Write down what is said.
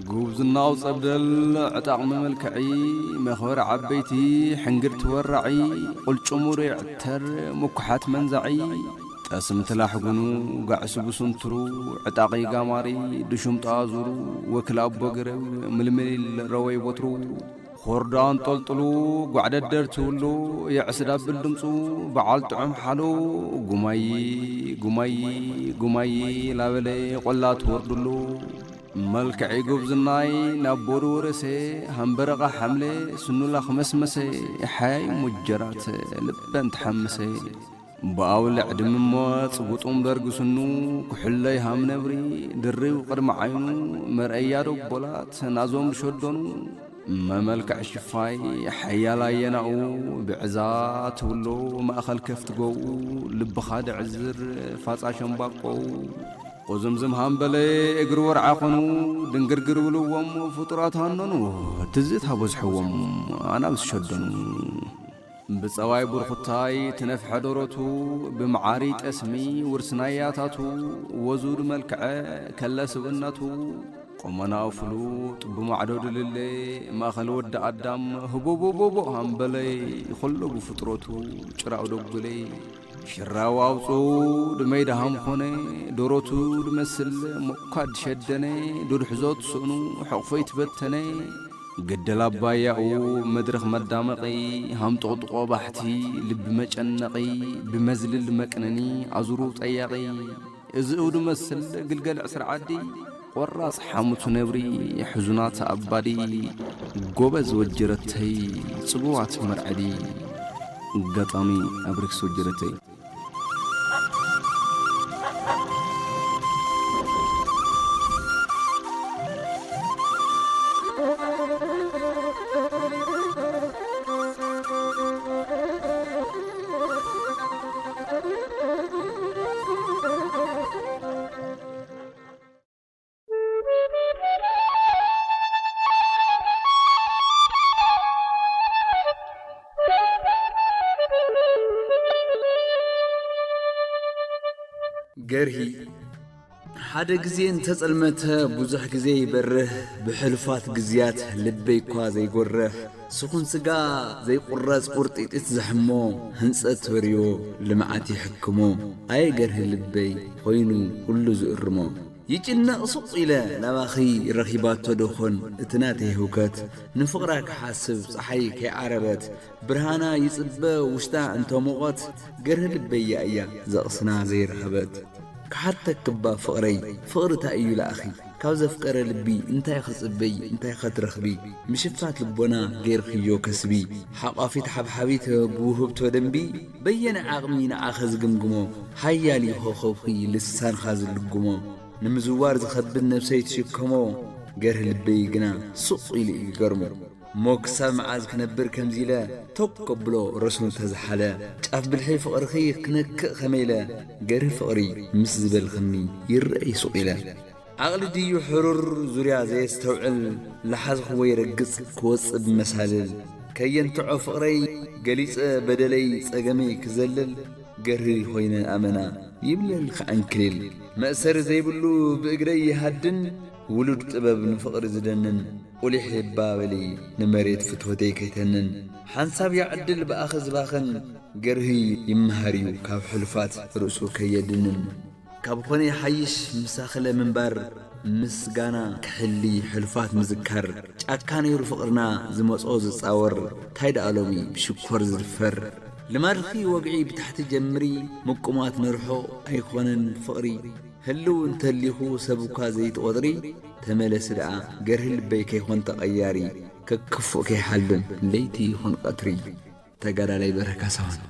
ጉብዝናው ጸብደል ዕጣቕ መመልክዒ፣ መኽበሪ ዓበይቲ፣ ሕንግድቲ ወራዒ፣ ቁልጭ ሙሩይ ዕተር፣ ምኩሓት መንዛዒ፣ ጠስምቲ ላሕጉኑ፣ ጋዕሲ ብስንትሩ፣ ዕጣቒ ጋማሪ፣ ድሹም ጠዋዙሩ፣ ወክል ኣቦ ገረብ፣ ምልምል ረወይ ቦትሩ፣ ኾርዶ ኣንጠልጥሉ፣ ጓዕደደር ትብሉ፣ የዕስድ ኣብል ድምፁ፣ በዓል ጥዑም ሓሉ፣ ጉማይ፣ ጉማይ፣ ጉማይ ላበለ ቆላ ትወርድሉ። መልክዒ ጉብዝናይ ናብ ቦሩ ወረሰ፣ ሃምበረቓ ሓምለ፣ ስኑላ ክመስመሰ፣ ሓያይ ሙጀራት ልበን ተሓመሰ። ብኣውልዕ ድምሞት ጉጡም ደርጊ ስኑ፣ ክሕለይ ሃም ነብሪ፣ ድሪው ቅድሚ ዓይኑ፣ መርኣያ ደቦላት ናዞም ዝሸደኑ። መመልክዕ ሽፋይ ሓያል ኣየናኡ፣ ብዕዛ ትብሎ ማእኸል ከፍቲ ጎኡ፣ ልብኻ ድዕዝር ፋፃ ሸምባቆኡ። ቁዝምዝም ሃምበለ እግሪ ወርዓ ኾኑ፣ ድንግርግር ብልዎም ፍጡራት ሃነኑ፣ ትዝታ በዝሕዎም ኣናብስ ሸደኑ። ብጸዋይ ቡርኹታይ ትነፍሐ ዶሮቱ፣ ብመዓሪ ጠስሚ ውርሲ ናይ ያታቱ፣ ወዙ ድመልክዐ ከለ ስብእነቱ፣ ቁመናኡ ፍሉጥ ብማዕዶ ድልለ፣ ማእኸል ወዲ ኣዳም ህቦቦቦቦ ሃምበለይ፣ ኹሉ ብፍጥረቱ ጭራኡ ደጉለይ። ሽራው ኣውፅኡ ድመይ ደሃም ኾነ፣ ዶሮቱ ድመስል ሞኳድ ሸደነ፣ ዱድሕዞት ስእኑ ሕቕፎይ ትበተነ። ግደል ኣባያኡ መድረኽ መዳመቒ፣ ሃምጥቕጥቆ ባሕቲ ልቢ መጨነቒ፣ ብመዝልል መቅነኒ ኣዙሩ ጠያቒ። እዚ እው ድመስል ግልገል ዕስራ ዓዲ፣ ቆራጽ ሓሙቱ ነብሪ፣ ሕዙናት ኣባዲ፣ ጎበዝ ወጀረተይ ጽቡዋት መርዓዲ። ገጣሚ ኣብሬክስ ወጀረተይ። ገርሂ ሓደ ግዜ እንተጸልመተ ብዙሕ ግዜ ይበርህ፣ ብሕሉፋት ግዝያት ልበይ እኳ ዘይጎርህ። ስኹን ስጋ ዘይቁረጽ ቁርጢጢት ዘሕሞ፣ ህንጸት በርዮ ልምዓት ይሕክሞ። ኣየ ገርሂ ልበይ ኮይኑ ኩሉ ዝእርሞ። ይጭነቕ ሱቕ ኢለ ናባኺ ረኺባቶ ዶኾን እቲ ናተይ ህውከት፣ ንፍቕራ ክሓስብ ጸሓይ ከይዓረበት፣ ብርሃና ይጽበ ውሽጣ እንተሞቐት፣ ገርሂ ልበይ እያ እያ ዘቕስና ዘይረኸበት። ክሓተክባ ፍቕረይ፣ ፍቕሪ ታይ እዩ ለኣኺ? ካብ ዘፍቀረ ልቢ እንታይ ክጽበይ እንታይ ከትረኽቢ? ምሽፋት ልቦና ጌርክዮ ከስቢ፣ ሓቋፊት ሓብሓቢት ብውህብቶ ደንቢ፣ በየነ ዓቕሚ ንዓኸ ዝግምግሞ፣ ሓያል እዩ ኮኸብኺ ልሳንኻ ዝልግሞ። ንምዝዋር ዝኸብድ ነብሰይ ትሽከሞ፣ ገርሂ ልበይ ግና ሱቕ ኢሉ እዩ ገርሞ። እሞ ክሳብ መዓዝ ክነብር ከምዚ ኢለ፣ ቶክ ከብሎ ረስኑ ተዝሓለ። ጫፍ ብልሒ ፍቕርኺ ክነክእ ከመይ ኢለ፣ ገርሂ ፍቕሪ ምስ ዝበልኽኒ ይረኣይ ሱቕ ኢለ። ዓቕሊ ድዩ ሕሩር ዙርያ ዘየስተውዕል፣ ለሓዝኽዎ ይረግጽ ክወጽእ ብመሳልል። ከየንትዖ ፍቕረይ ገሊጸ በደለይ ጸገመይ ክዘልል፣ ገርሂ ኾይነ ኣመና ይብለል ክዓንክሊል። መእሰሪ ዘይብሉ ብእግረይ ይሃድን፣ ውሉድ ጥበብ ንፍቕሪ ዝደንን። ቁሊሕ እባ በሊ ንመሬት ፍትወተይ ከይተንን። ሓንሳብ ያዕድል ብኣኺ ዝባኽን፣ ገርሂ ይመሃር እዩ ካብ ሕሉፋት ርእሱ ከየድንን። ካብ ኾነ ይሓይሽ ምሳኽለ ምንባር፣ ምስጋና ክሕሊ ሕሉፋት ምዝካር። ጫካ ነይሩ ፍቕርና ዝመጾ ዝጻወር፣ ታይ ደኣ ሎሚ ብሽኮር ዝድፈር። ልማድኺ ወግዒ ብታሕቲ ጀምሪ፣ ምቁማት ንርሖ ኣይኮነን ፍቕሪ። ህልው እንተሊኹ ሰብ እኳ ዘይትቖጥሪ፣ ተመለሲ ደኣ ገርሂ ልበይ ከይኾን ተቐያሪ፣ ከክፉእ ከይሓልም ለይቲ ይኹን ቀትሪ። ተጋዳላይ በርሀ ካሳሁን።